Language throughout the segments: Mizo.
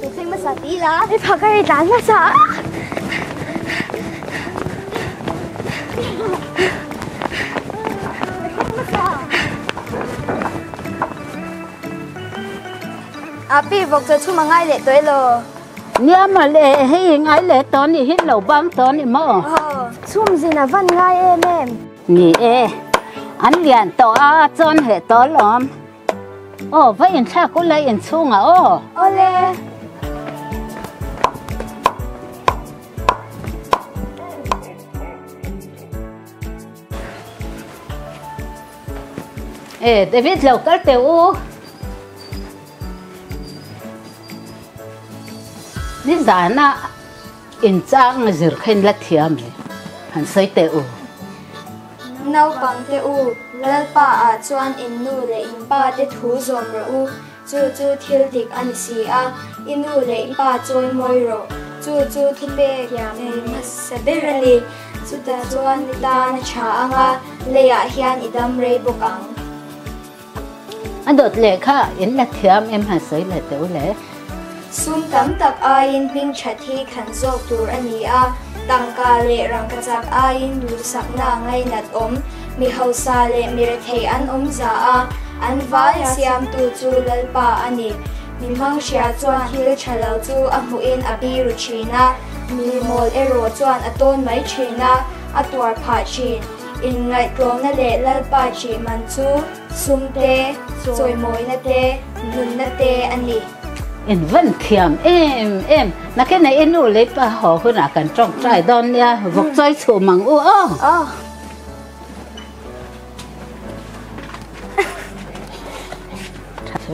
Tu thleng hmasa ti ila. I phak a i tlan hmasa. Api vawk chaw chhum a ngai leh tawh elaw? Nia mawle, hei ngai leh tawh ni hi lo bang tawh ni maw? Chhum zin a van ngai em em. Ni e, an lian tawh a, chawn heh tawh alawm. Aw, va inthlak ula inchhungah aw. Awle. E, David lo kal teh u. Nizana inchang zir kha in la thiam e, han sawi teh u. Naupang te u, Lalpa ah chuan in nu leh in pa te thu zawm rawh u, chu chu thil dik a ni si a, i nu leh i pa chawi mawi rawh, chu chu thupek nei hmasa ber a ni, chutah chuan i tan a tha ang a, leiah hian i dam rei bawk ang. A dawt leh kha in la thiam em han sawi leh teh u le. Sum tam tak aiin hming that hi khan zawk tur a ni a, tangka leh rangkachak aiin duhsakna ngainat awm, mi hausa leh mi rethei an awm za a, an vai siamtu chu Lalpa a ni. Mi hmanghria chuan thil tha lo chu a hmuhin a biru thin a, mi mawl erawh chuan a tawn mai thin a, a tuar phah thin. Inngaihtlawmna leh Lalpa ṭih man chu sum te, chawimawina te, nunna te a ni. In van thiam em em. Nakin a i nu lei pa haw hunah kan tawngtai dawn nia, vawk chawi chhum ang u aw. Aw.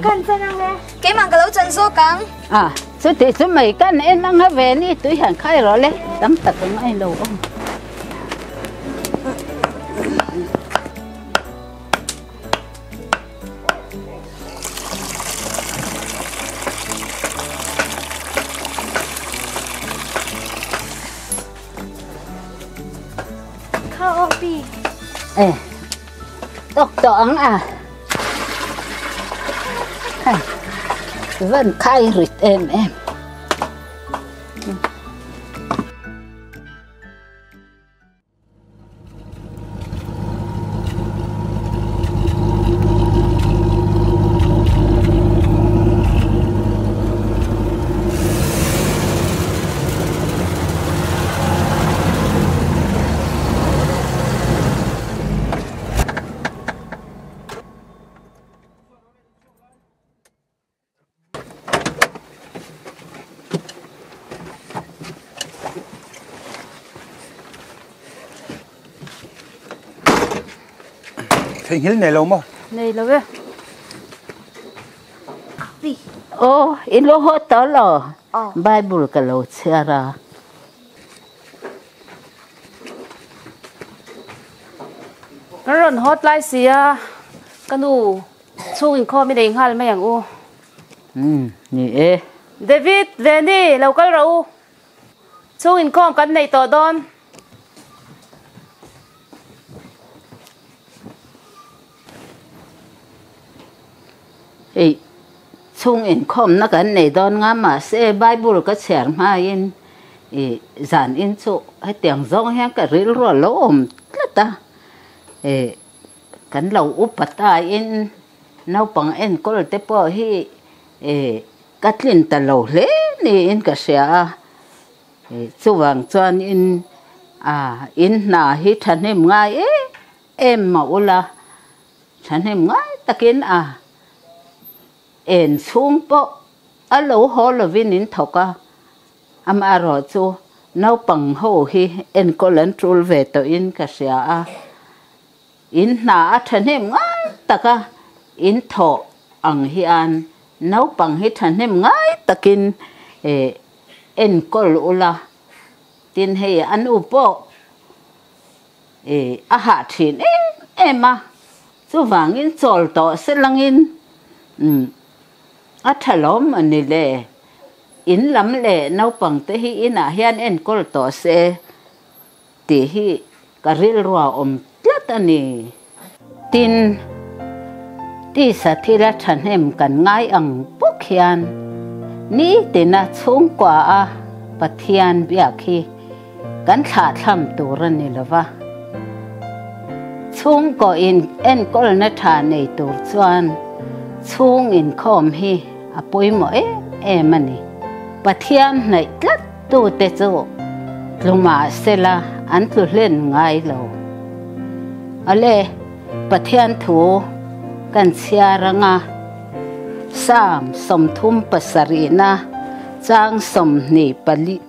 Kan chan ang e. Keimah ka lo chan zawk ang. A, chuti chu mai kan en ang a ve ni, tui han khai rawh le, tam tak ang ai lo awm. Ê, tawk tawh ang a. Vẫn khai rít em em. Theihnghilh nei lo maw? Nei lo e. Aw, i lo haw tawh lo? Bible ka lo chhiar a. Kan rawn haw tlai si a, ka nu Chhung inkhawm i nei nghal mai ang u. Umm, ni e. David, Veni, lo kal rawh u. Chhung inkhawm kan nei tawh dawn. Hei, chhung inkhawmna kan nei dawn nga mahse Bible ka chhiar hmain i zan in chu hetiang zawng hian ka rilru a lo awm tlat a. I Kan lo upa tain naupang enkawl te pawh hi ka tlin ta lo hle niin ka hria a, chuvang chuanin in hna hi thahnem ngai em em mah ula, thahnem ngai takin a en chhung pawh a lo haw lovin in thawk a, amaherawh chu naupang ho hi enkawl an tul ve tawhin ka hria a. In hna a thahnem ngai taka in thawh ang hian naupang hi thahnem ngai takin enkawl ula, tin hei a nu pawh a hah thin em em a, chuvangin chawl tawh se langin a tha lawm a ni le, in lam leh naupang te hi inah hian enkawl tawh se. Tih hi ka rilrua awm tlat a ni. Tin, tisa thila thahnem kan ngai ang bawk hian Nitina chhungkua a Pathian biak hi kan thlahthlam tur a ni lova. Chhungkaw in enkawlna tha nei tur chuan chhung inkhawm hi a pawimawh em em a ni. Pathian hnaih tlat tute chu tlu mahsela an tlu hlen ngai lo. Awle, Pathian thu kan chhiar anga Psalm 37na chang 23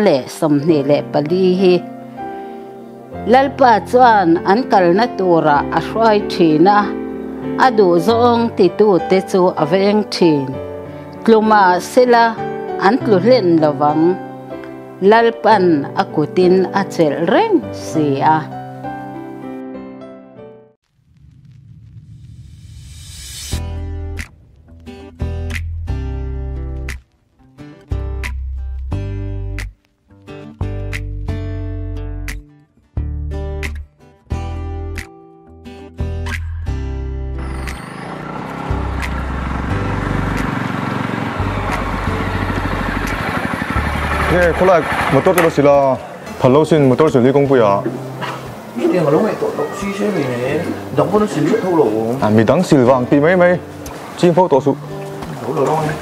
leh 24 hi Lalpa chuan an kalna turah a hruai thin a, a duhzawng titute chu a veng thin. Tlu mahsela an tlu hlen lovang. Lalpan a kutin a chelh reng si a. Nge khawlai motor te lo si la, phal lo sin motor sil hi kawngpui ah. Hetiang a lo ngaihtuah tawh si se ve nge, dang pawn a sil zet tho lo. Midang sil vang tih mai mai. Ching fo tawh suh. Lo lo lo ang e.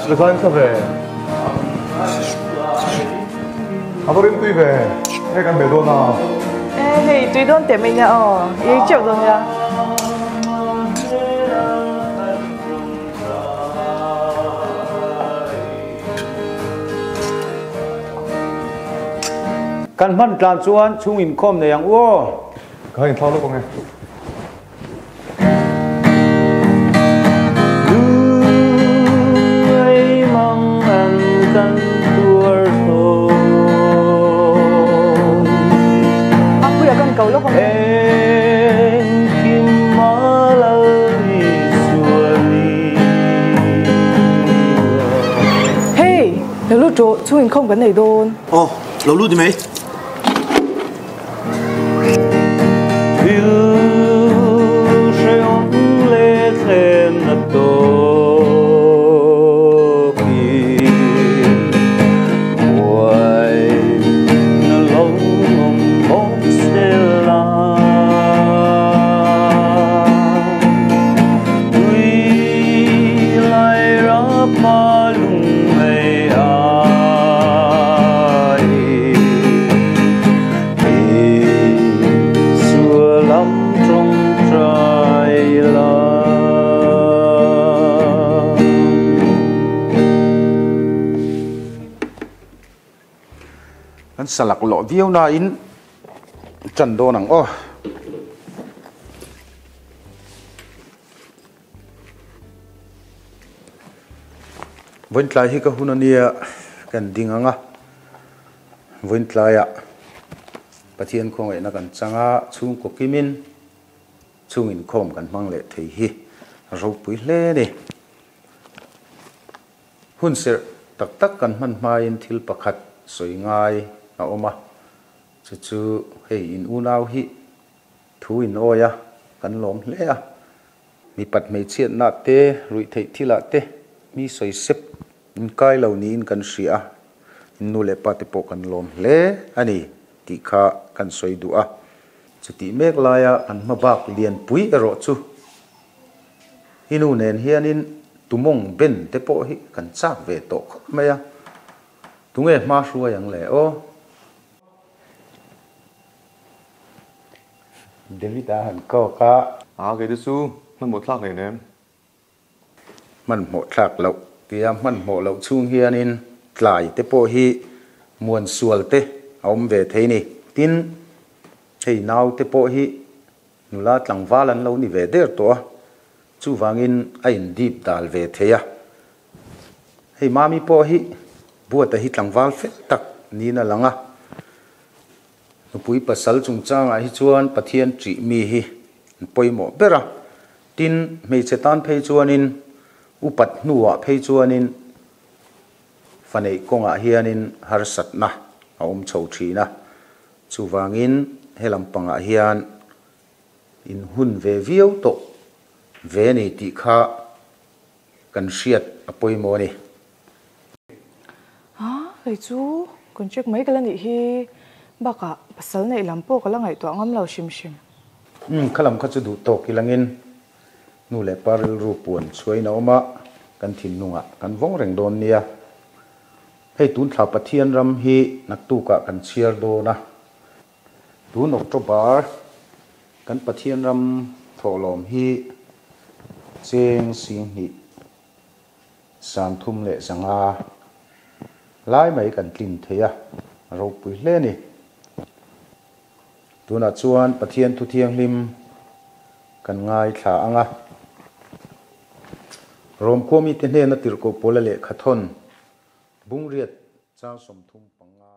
Srikan sa ve. A va rim tui ve. Hei kan be dawn a. E hei tui dawn teh mai nia aw. I ei teuh dawn nia. Kan hman tlan chuan chhung inkhawm nei ang u aw. Ka han inthlak lawk ang e. Apuia kan ko lawk ang e. Hey, lo lut rawh, chhung inkhawm kan nei dawn. Aw, lo lut mai. Kan sa laklawh viau nain ṭan dawn ang aw. Vawiin tlai hi ka hun ania kan ding ang a, vawiin tlaiah Pathian khawngaihna kan chang a, chhungkaw kimin chhung inkhawm kan hmang leh thei hi ropui hle a ni. Hun serh tak tak kan hman hmain thil pakhat sawi ngai a awm a, chu chu hei in unau hi thu in awi a, kan lawm hle a. Mipat hmeichhiatna te, ruihtheih thilah te mi sawi sep in kai lo niin kan hria a, in nu leh pa te pawh kan lawm hle a ni tih kha kan sawi duh a. Chutih mek laia kan hmabak lianpui erawh chu I nu nen hianin tumawng ben te pawh hi kan chak ve tawh khawp mai a, tunge hma hruai ang le aw? David a han kawk a. A, kei te chu hmanhmawh thlak hlei nem. Hmanhmawh thlak loh tia hmanhmawh loh chhung hianin tlai te pawh hi muan sual te a awm ve thei ni. Tin, hei nau te pawh hi Nula tlangval an lo ni ve der tawh a, chuvangin a indip dal ve thei a. Hei Mami pawh hi Buata hi tlangval fel tak niin a lang a. Nupui pasal chungchangah hi chuan Pathian ṭih mi hi an pawimawh ber a. Tin, hmeichhe tan phei chuanin upat hnuah phei chuanin. Fa neih kawngah hianin harsatna a awm chho thin a, chuvangin he lampangah hian in hun ve viau tawh ve a ni tih kha kan hriat a pawimawh a ni. A, kei chu contract mai ka la nih hi, bakah pasal neih lam pawh ka la ngaihtuah ngam lo hrim hrim. Umm, kha lam kha chu duh tawk ilangin Nu leh pa rilru puan chhuain a awm a, kan thinlungah kan vawng reng dawn nia. Hei tun thla Pathian ram hi naktukah kan chhiar dawn a. Tun October kan Pathian ram thawhlawm hi cheng singhnih 3500 lai mai kan tlin thei a, a ropui hle a ni. Tunah chuan Pathian Thu Thianghlim kan ngaithla ang a. Rom khua mite hnena tirhkoh pawla lehkha thawn Bungriat chang 35 leh.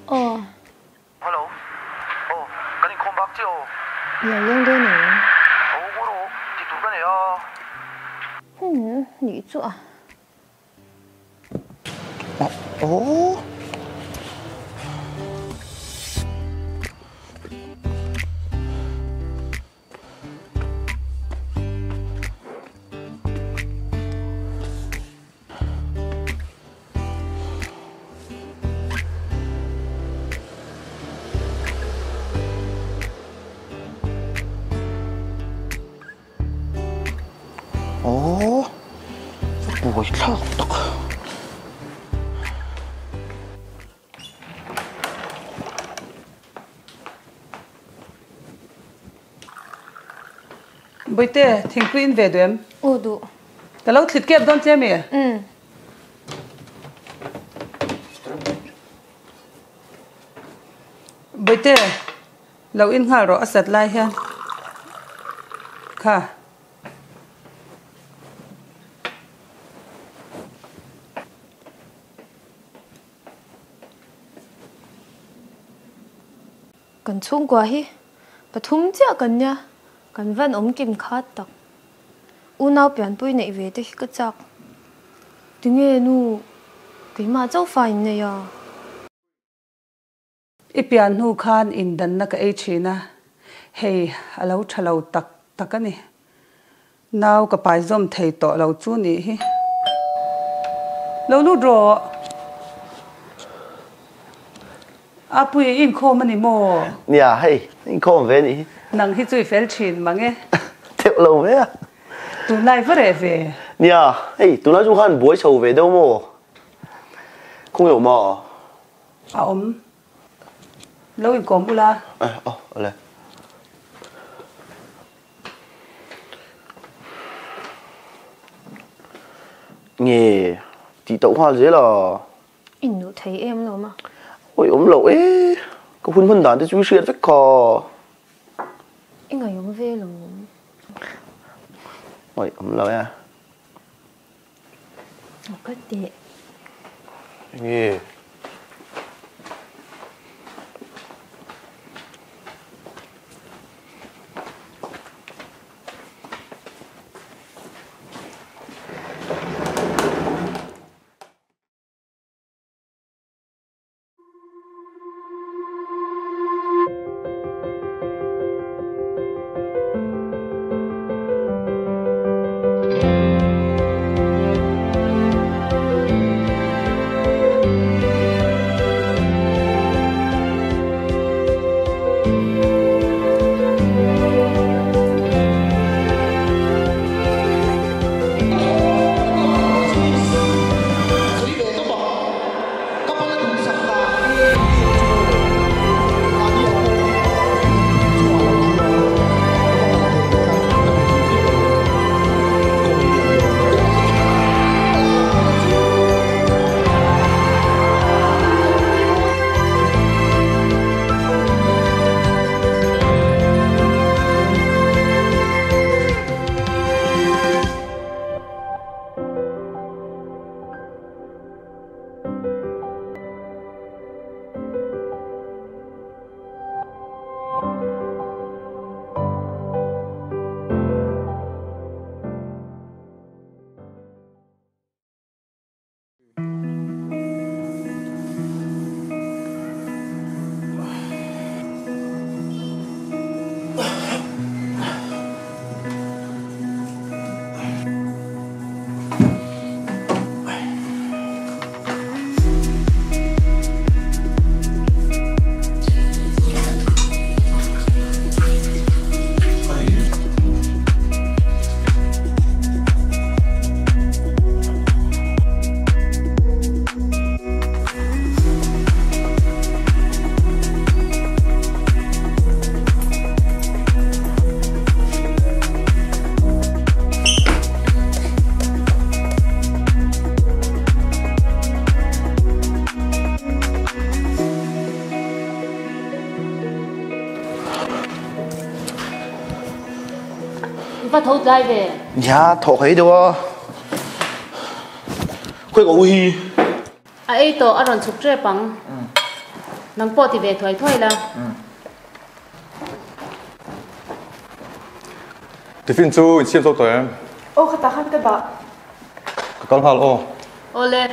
Aw. Hello. Aw, kan inkhawm bak chiah aw. I lo leng dawn em? Aw, ngaw rawh, ti tur ka nei a. Hmm, nih chu a. Aw. Aww a buai thlak tak. Bawihte, thingpui in ve duh em? Aw duh. Ka lo thlit kep dawn che mi? Umm. Bawihte, lo in nghal rawh a sat lai hian. Kha. Kan chhungkua hi pathum chiah kan nia, kan van awm kim khat tak. Unau pianpui neih ve te hi ka chak. Tinge nu, keimah chauh fa in nei a? I pian hnu khan indanna ka ei thin a, hei a lo tha lo tak tak a ni. Nau ka pai zawm thei tawh lo chu nih hi. Lo lut rawh. A pui i inkhawm a ni maw? Nia, hei inkhawm ve nih hi. Nang hi chu i fel thin mang e. Theuh lo ve a. Tunlai va reh ve. Nia, hei tunlai chu khan buai chho ve deuh maw? Khawnge awm a? A awm. Lo inkawm ula. Eh, aw, awle. Nge, tih tauh nghal zel a. In duh thei em lo ma? Awi awm loh e, ka hun hman dan te chu i hriat vek kha. I ngaihawm ve lo. Awi awm lo e. Ka teh. Nge. tho tlai ve? Nia, thawh ka ei deuh a. Khawi ka u hi? A ei tawh, a rawn chhuk tep ang. Nang pawh ti ve thuai thuai la. Tiffin chu in siam zawk tawh em? Aw khatah khan ka dah. Ka kal nghal aw. Awle.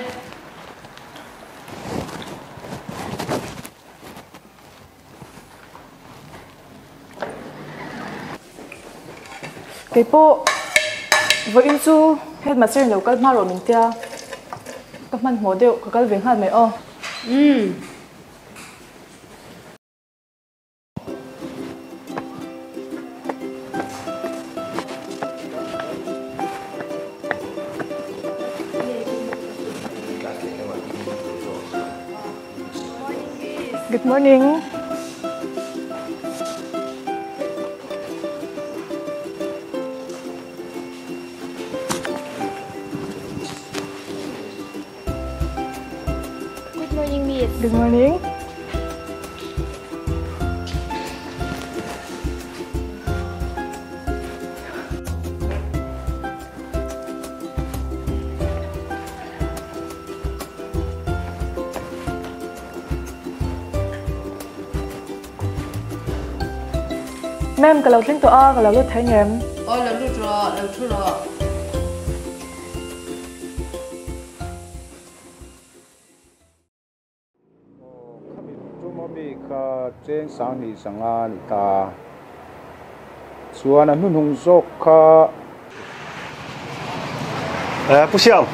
Kei pawh vawiin chu headmaster in lo kal hma rawh min tia ka hmanhmawh deuh ka kal ve nghal mai aw. Umm. Good morning. Good morning miss. Good morning. Ma'am ka lo thleng tawh a, ka lo lut thei ngem? Aw lo lut rawh, lo thu rawh. Khami tuma mi kha cheng sanghnih sanga a ni ta. Chuan a hnuhnung zawk kha. Eh Pu Siam,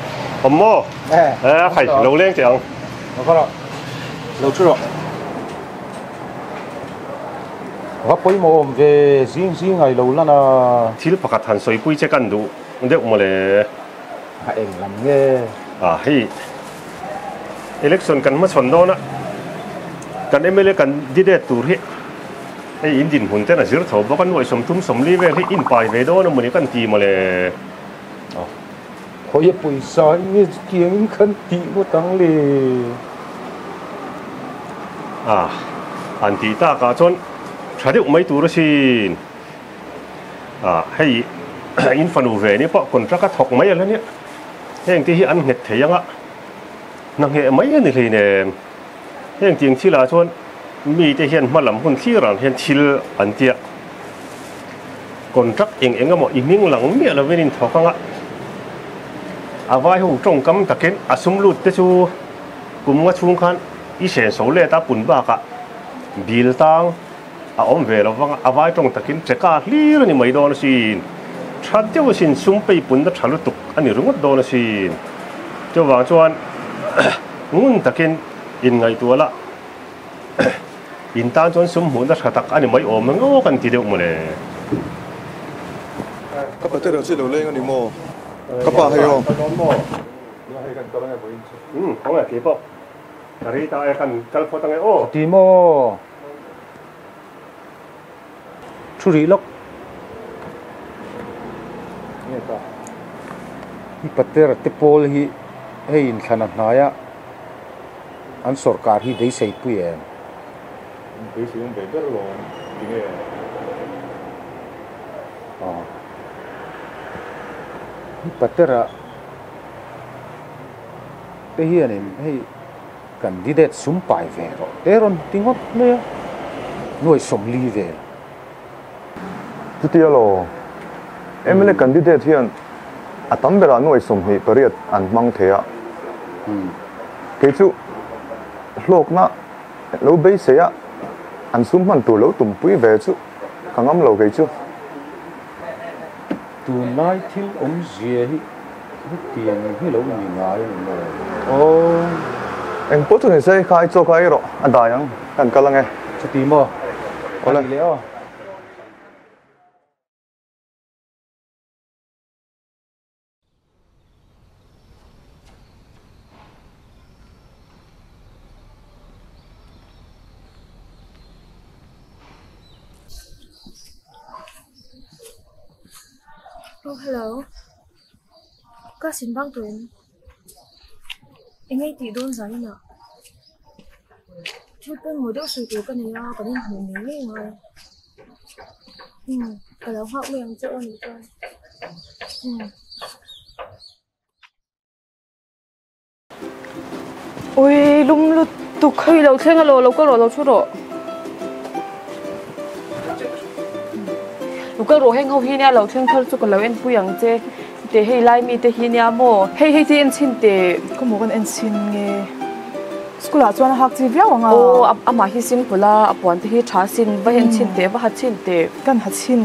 awm maw? Eh, eh khai lo leng teh ang. Lo kha rawh, lo thu rawh. Va pawimawh awm ve zing zing ai lo lan a. Thil pakhat han sawipui che kan duh deuh mawle. A eng lam nge? A hei election kan hmachhawn dawn a, kan mla candidate tur hi hei in dinhmun ten a zir tho bawk a, nuaih sawmthum sawmli vel hi in pai ve dawn a mawni kan ti mawle. A khawi a pawisa hi nge chutiang in kan tih ngawt ang le? A han tih takah chuan tha deuh mai tur asin. Ah hei in fanu ve ni pawh contract a thawk mai ala nia heng te hi an nghet thei anga hna ngheh mai a ni hleinem heng tiang thil ah chuan mi te hian hma lam hun thlir ang hian thil an tia contract eng eng emaw i hming lang miah lovin in thawk anga a vai ho tawngkam takin a sum lut te chu kum nga chhung khan i senso let a pun bakah bill tang A awm ve lo vang a, a vai tawng takin cheka hlir a ni mai dawn asin. Tha deuh asin, sum peipunna tha lutuk a ni ringawt dawn asin. Chuvang chuan ngun takin inngaihtuah la, in tan chuan sum hmuhna tha tak a ni mai awm ang aw kan ti deuh mawle. Ka pater ang chi lo leng a ni maw? Ka pa hei aw. Umm, khawngaih keipawh ka rei ta e, kan kal phawt ange aw. Ti maw? Thu rih lawk. Nge ta. Hi pater te pawl hi hei inthlan a hnai a an sorkar hi beisei pui em? Beisei awm ve ber alawm tinge? Aw. Hi pater a te hianin hei. Candidate sum pai ve rawh te rawn ti ngawt mai a, nuai 40 vel. Chutia lo, mla candidate hian a tam berah nuai 28 an hmang thei a, kei chu hlawkna lo beisei a an sum hman tur lo tumpui ve chu ka ngam lo kei chu. Tunlai thil awmzia hi hetiang hi lo ni ngai a ni maw? Aw. Eng pawh chu ni se, kha i chaw kha ei rawh, a dai ang, kan kal ange. Chuti maw? Awle. A ni leh aw. Oh hello class in bang tawh em eng ei tih dawn zan inah thil pawimawh deuh sawi tur ka nei a kan inhmuh ngei ngei ngai. Umm ka lo nghak mai ang che aw nih chuan. Umm. Ui lum lutuk. Ui lo thleng a lo lo kal rawh lo thu rawh. Lo kal rawh heng ho hi nia lo thleng thar chu ka lo en pui ang che. Te hei lai mi te hi nia maw hei hei te en chhin teh. Ka maw kan en chhin nge school ah chuan a hak chi viau ang a. Aw amah hi simple a a puan te hi tha sin va en chhin teh va ha chhin teh. Kan ha chhin.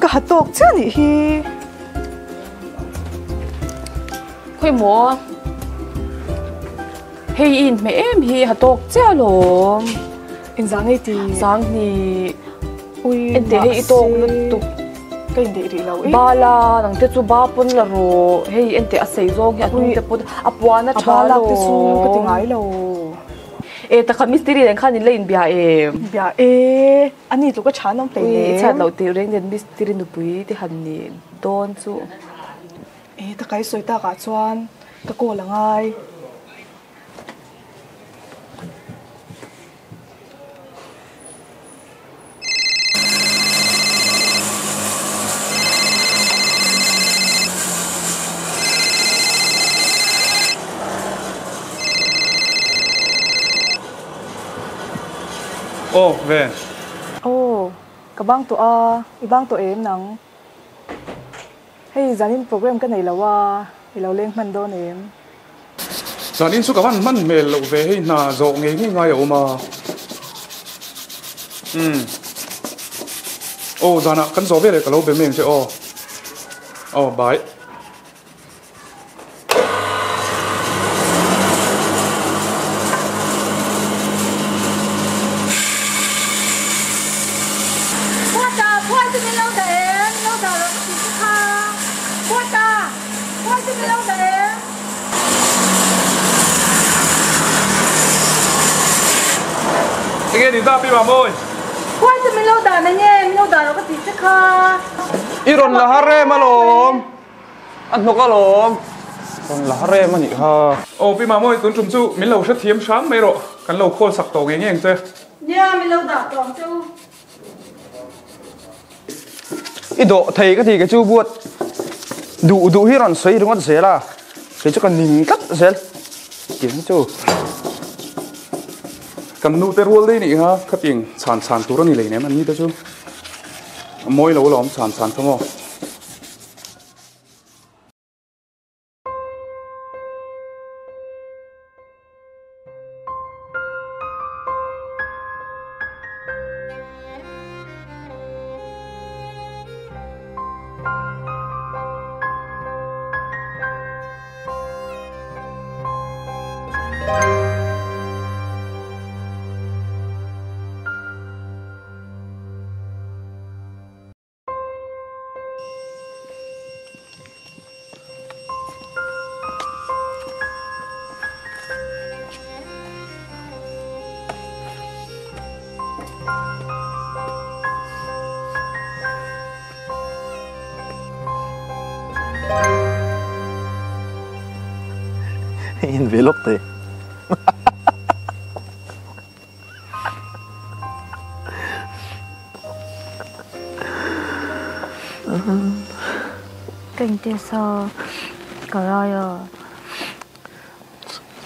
Ka ha tawk chiah nih hi. Khawi maw? Hei i inhmeh em hi ha tawk chiah alawm. Engzah ngei ti? Sanghnih. Ui Ente hei i tawk lutuk. Ka indeih rih lo. Ba la nang te chu ba pawn la rawh. Hei ente a sei zawng hi a hnung te pawn a puan a tha alawm. A ba lak te chu ka ti ngai lo. E takha mistiri nen khan in la inbia em? Bia e. Ani tluk a tha an awm hlei nem. Ui i chhiat loh tih reng nen mistiri nupui te han nih dawn chu. E taka i sawi takah chuan ka call a ngai. Aw ve. Aw, ka bang tawh a, i bang tawh em nang? Hei zanin program ka nei lo a, i lo leng hman dawn em? Zanin chu ka van hman hmel loh ve hei hna zawh ngei ngei ngai a awm a. Umm. Aw zanah kan zawh veleh ka lo be mai ang che aw. Aw bye. Puata, phuai chu min lo dah em? Min lo dah loh ka tih che kha. Puata, phuai chu min lo dah em? Enge ni ta Pi Mamawi? Phuai chu min lo dah na nge? Min lo dah loh ka tih che kha. I rawn la har em alawm. A hnawk alawm. Rawn la har em a nih kha. Aw Pi Mamawi tun tum chu min lo hrethiam hram mai rawh. Kan lo khawl sak tawh ngei ngei ang che. Nia, min lo dah tawh ang che u. I dawh thei ka ti ka chu buat duh duh hi rawn sawi ringawt zel a, kei chu ka ning tlat zel tiang hi chu. Kan nu te rual daih nih kha khatiang chhan chhan tur a ni lei nem an ni te chu a mawi lo alawm chhan chhan kha maw. In ve lawk teh. Ka intest a, ka rai a.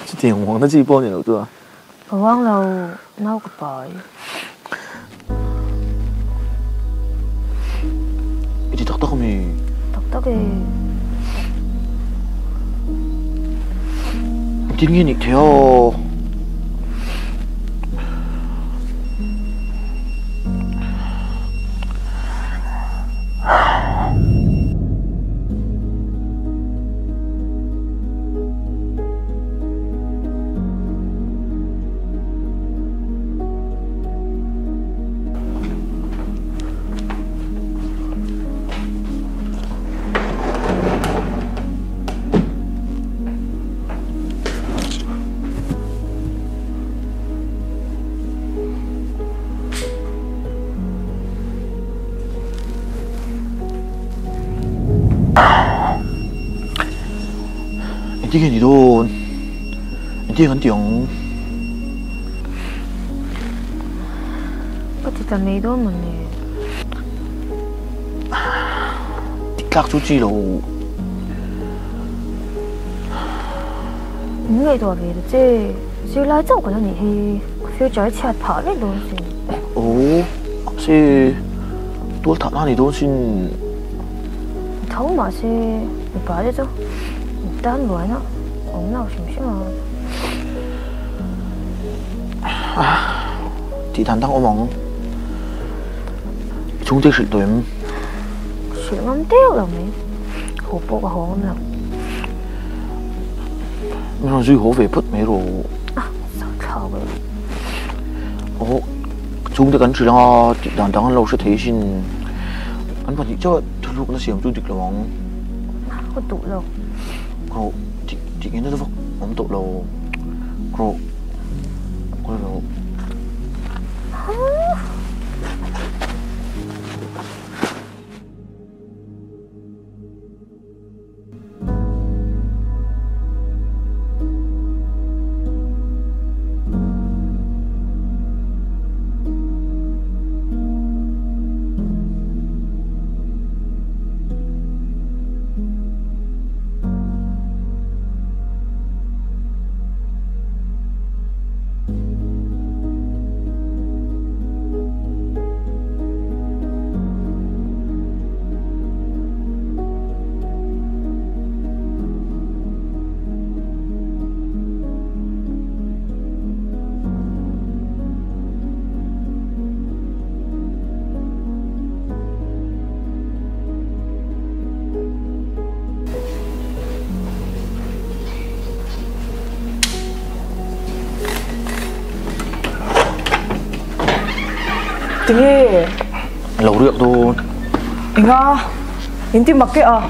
Chutiang uang na chi pawh a ni lo chu a. Ka uang lo, nau ka pai. I ti tak tak ami? Tak tak e. Engtin nge nih theih aw? Engtin nge ni dawn? Engtiang an ti ang? Ka ti ta mai dawn maw ni? Tih tlak chu chi lo. Min ngaihtuah ve ta che. Zirlai chauh ka la nih hi. Ka future a chhiat phah vek dawn sin. Aw, mahse tual thahna a ni dawn sin. Tho mahse mipa te chu tan buaina awm lo hrim hrim a. Tih dan dang awm ang. I chhungte hrilh tawh em? Hrilh ngam teuh lo mai. Haw pawh ka haw ngam lo. Min rawn zui haw ve phawt mai rawh. Ah, zau thlak e. Aw, chhungte kan hrilh ang a, tih dan dang an lo hre thei sin. An pahnih chiah thulukna siam chu dik lo ang. Ka duh lo. Rawh, tih tih ngei na vak awm tawh lo. Rawh, kawi lo. Tinge? Lo riak dawn. Enga? In ti mak e a.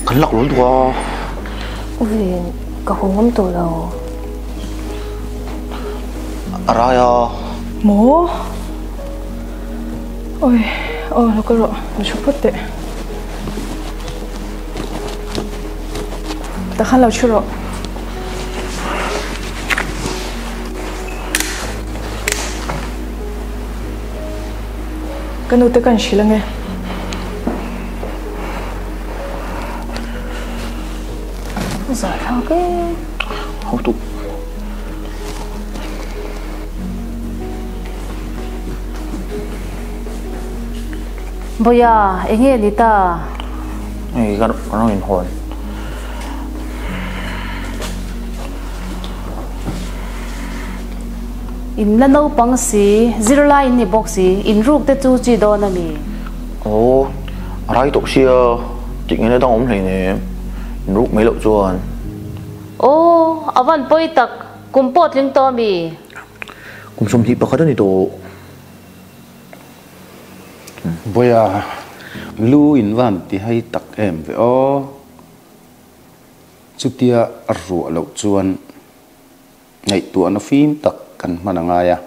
Kan lak lawm tuk a. Uvin, ka haw ngam tawh lo. A rai a. Maw? Oi, aw lo kal rawh, lo chhu phawt teh. Tah khan lo chhu rawh. Ka nute kan hrilh ange. Zahthlak e. Ho tuk. Bawia, enge ni ta? Hei kan rawn inhawn. In la naupang si, zirlai in ni bawk si, in ruk te chu chi dawn a mi? Aw, a rai tawh sia, tih ngei na dang awm hleinem, in ruk mai loh chuan. Aw, a van pawi tak, kum pawh tling tawh a mi? Kum 21 a ni tawh. Bawia, lu in van ti hai tak em ve aw. Chutia a ruah loh chuan ngaihtuahna fim tak kan hman a ngai a.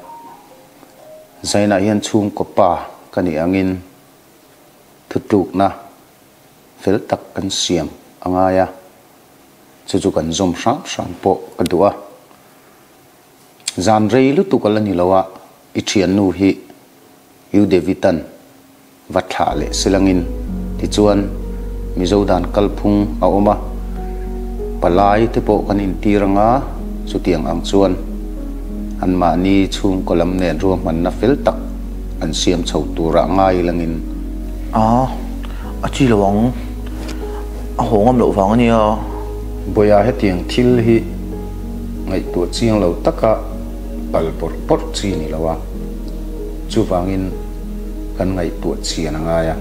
Zainah hian chhungkaw pa ka nih angin thutlukna fel tak kan siam a ngai a, chu chu kan zawm hram hram pawh ka duh a. Zan rei lutuk a la ni lo a, i thiannu hi U David-a'n va thlah leh silangin tichuan Mizo dan kalphung a awm a, palai te pawh kan intir anga chutiang ang chuan anmahni chhungkaw lam nen ruahmanna fel tak an siam chho turah ngai langin. A, a chi lo ang. A haw ngam loh vang a nia. Bawia hetiang thil hi ngaihtuah chiang lo taka pal bawrh bawrh chi ni lo a, chuvangin kan ngaihtuah chian a ngai a.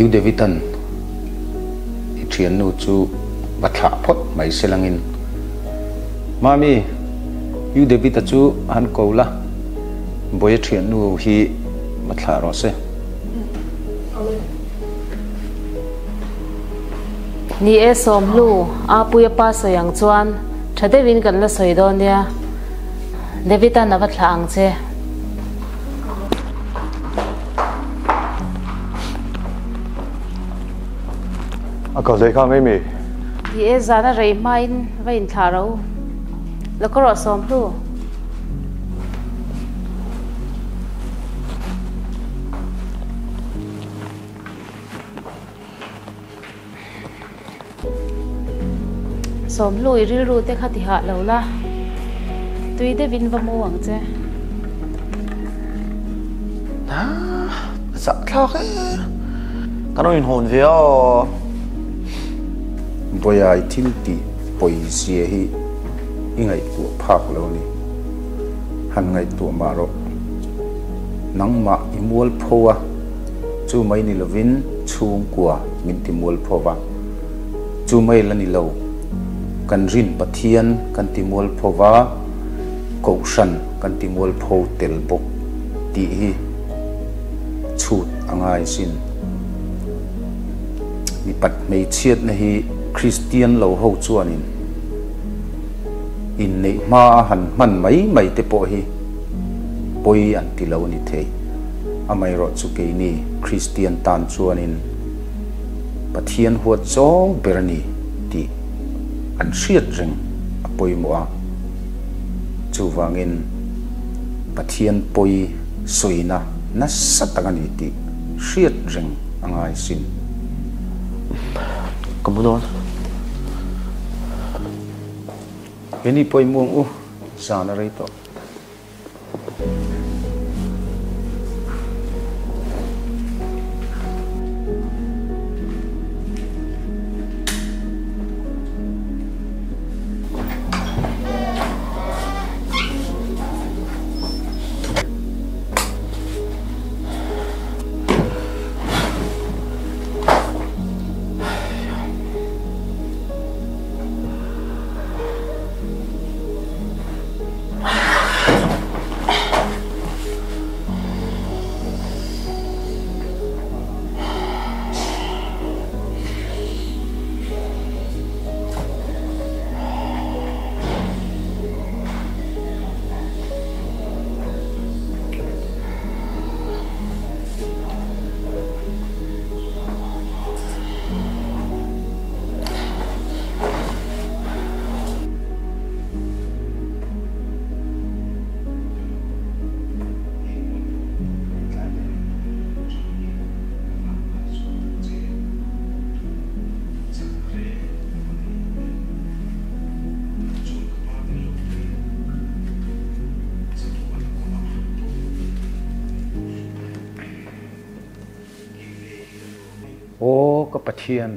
U David-a'n i thiannu chu va thlah phawt mai se langin, Mami, U David-a chu han ko la, Bawia thiannu hi va thlah rawh se. Ni e Sawmhlu, Apuia pa sawi ang chuan tha deuhin kan la sawi dawn nia. David-a'n a va thlah ang che. A kal daih kha mai mi? Ni e, zana rei hmain va inthlah ro. La ka rawh Sawmhlu. Sawmhlu i rilru te kha ti hah lo la, tui deuhin va mu ang che. A zah thlak e, kan rawn inhawn ve a. Bawiai thil tih pawi zia hi i ngaihtuah phak lo a ni. Han ngaihtuah mah rawh. Nangmah i mualpho a. Chu mai ni lovin chhungkua min ti mualpho va, chu mai la ni lo, kan rin Pathian kan ti mualpho va, Kohhran kan ti mualpho tel bawk tih hi chhut a ngai sin. Mipat hmeichhiatna hi Kristian lo ho chuanin inneih hma a han hman mai mai te pawh hi pawi an ti lo ni thei. Amaherawh chu keini Kristian tan chuanin Pathian huat zawng ber a ni tih an hriat reng a pawimawh a. Chuvangin Pathian pawi sawina nasa tak a ni tih hriat reng a ngai sin. Ka mu dawn. Keini pawimawh ang u, zan a rei tawh. Aw ka Pathian,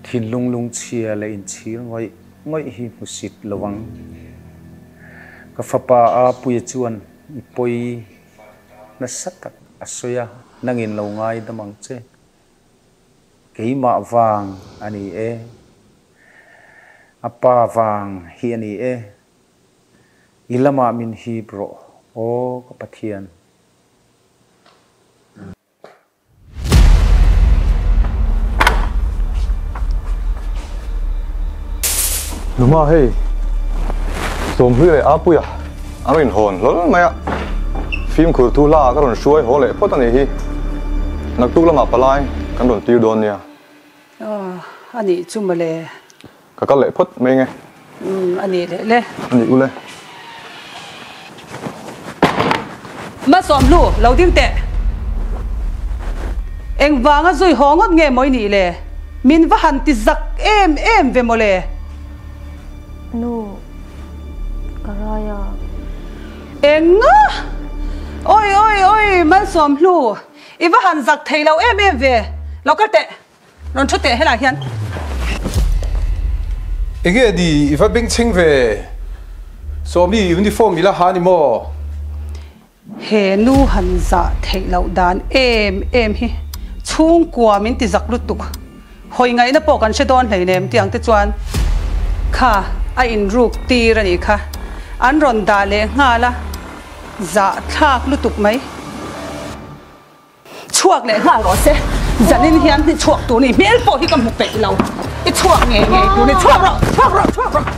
thinlung lungchhia leh inchhir ngawih ngawih hi hmusit lo ang. Ka fapa a puia chuan i pawi nasa tak a sawi a, nangin lo ngaidam ang che. Keimah vang a ni e. A pa vang hi a ni e. I lamah min hip rawh, aw ka Pathian. Numa hei Sawmhlui leh Apuia an rawn inhawn hlawl mai a, fimkhur thu hla ka rawn hruai haw leh phawt a nih hi, naktuk lamah palai kan rawn tir dawn nia. Aw, a nih chu mawle. Ka kal leh phawt mai nge. Umm, a nih leh le. A nih ule. Malsawmhlu, lo ding teh. Engvanga zui haw ngawt nge maw i nih le? Min va han ti zak em em ve mawle. Nu, ka rai a. Enga? Oi oi oi, Malsawmhlu, i va han zak thei lo em em ve. Lo kal teh. Rawn thu teh helai hian. Enge ni i va bengchheng ve? Sawmi uniform i la ha ni maw? He nu han zah theih loh dan em em hi chhungkua min ti zak lutuk. Hawi ngaihna pawh kan hre dawn hleinem tih ang te chuan kha a inruk tir a nih kha. An rawn dah leh nghal a, zah thlak lutuk mai. Chhuak leh nghal rawh se, zanin hian i chhuak tur ni, hmel pawh hi ka hmu peih lo, i chhuak ngei ngei tur ni, chhuak rawh, chhuak rawh, chhuak rawh.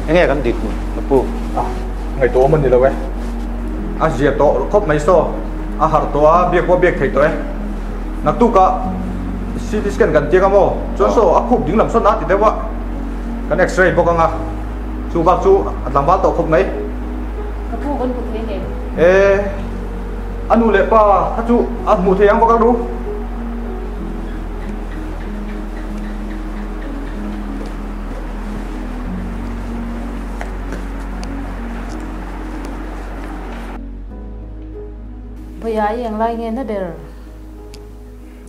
Enge kan dik ka pu? A, ngaihtuah awm a ni lo e. A zia tawh khawp mai saw. A harh tawh a, biak pawh a biak thei tawh e. Naktukah CT scan kan tiang a maw? Chuan saw a khup ding lam sawn a ti deuh a. Kan x-ray bawk ang a. Chu bak chu a tlangval tawh khawp mai. Ka pu kan hmu thei nen. E, a nu leh pa kha chu a hmuh thei ang bawk ang ru. Bawia i englai nge na ber?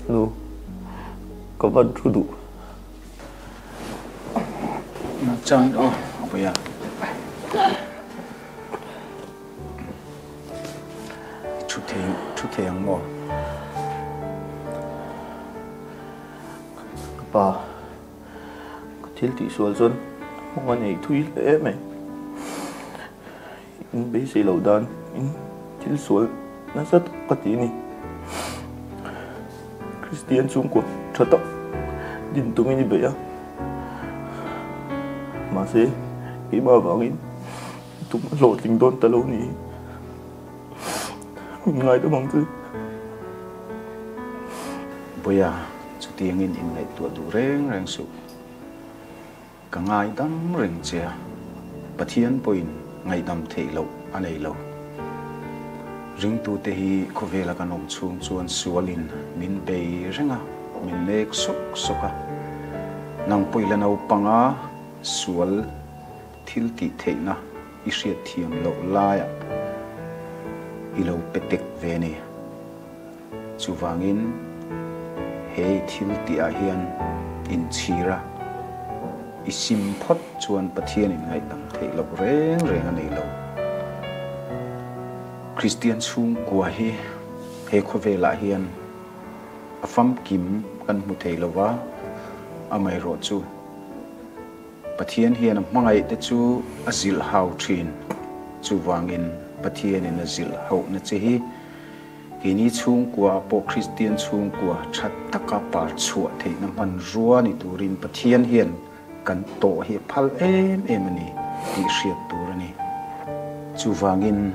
Nu, ka van thu duh. Na chang aw, Bawia. I thu thei, thu thei ang maw? Ka pa, ka thil tih sual chuan hmang a nei thui hle mai. In beisei loh dan in thil sual nasa tak ka ti a ni. Kristian chhungkua tha tak din tumin i beih a, mahse keimah avangin tum a hlawhtling dawn ta lo ni. Min ngaidam ang che. Bawia, chutiangin inngaihtuah duh reng reng suh. Ka ngaidam reng che a, Pathian pawhin ngaihdam theih loh a nei lo. Ringtute hi khawvela kan awm chhung chuan sualin min bei reng a, min nek sawk sawk a. Nang pawh i la naupang a, sual thil tih theihna i hriatthiam loh laiah i lo pe tek ve ni. Chuvangin he i thil tihah hian inchhir a, i sim phawt chuan Pathian in ngaihdam theih loh reng reng a nei lo. Kristian chhungkua hi he khawvelah hian a famkim kan hmu thei lo va, amaherawhchu Pathian hian a hmangaih te chu a zilh hau thin. Chuvangin Pathianin a zilh hauhna che hi keini chhungkua pawh Kristian chhungkua tha taka par chhuah theihna hmanrua ni turin Pathian hian kan tawh hi a phal em em a ni tih hriat tur a ni. Chuvangin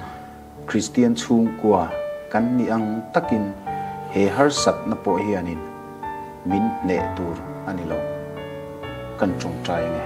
Kristian chhungkua kan nih ang takin he harsatna pawh hianin min hneh tur a ni lo. Kan tawngtai ange.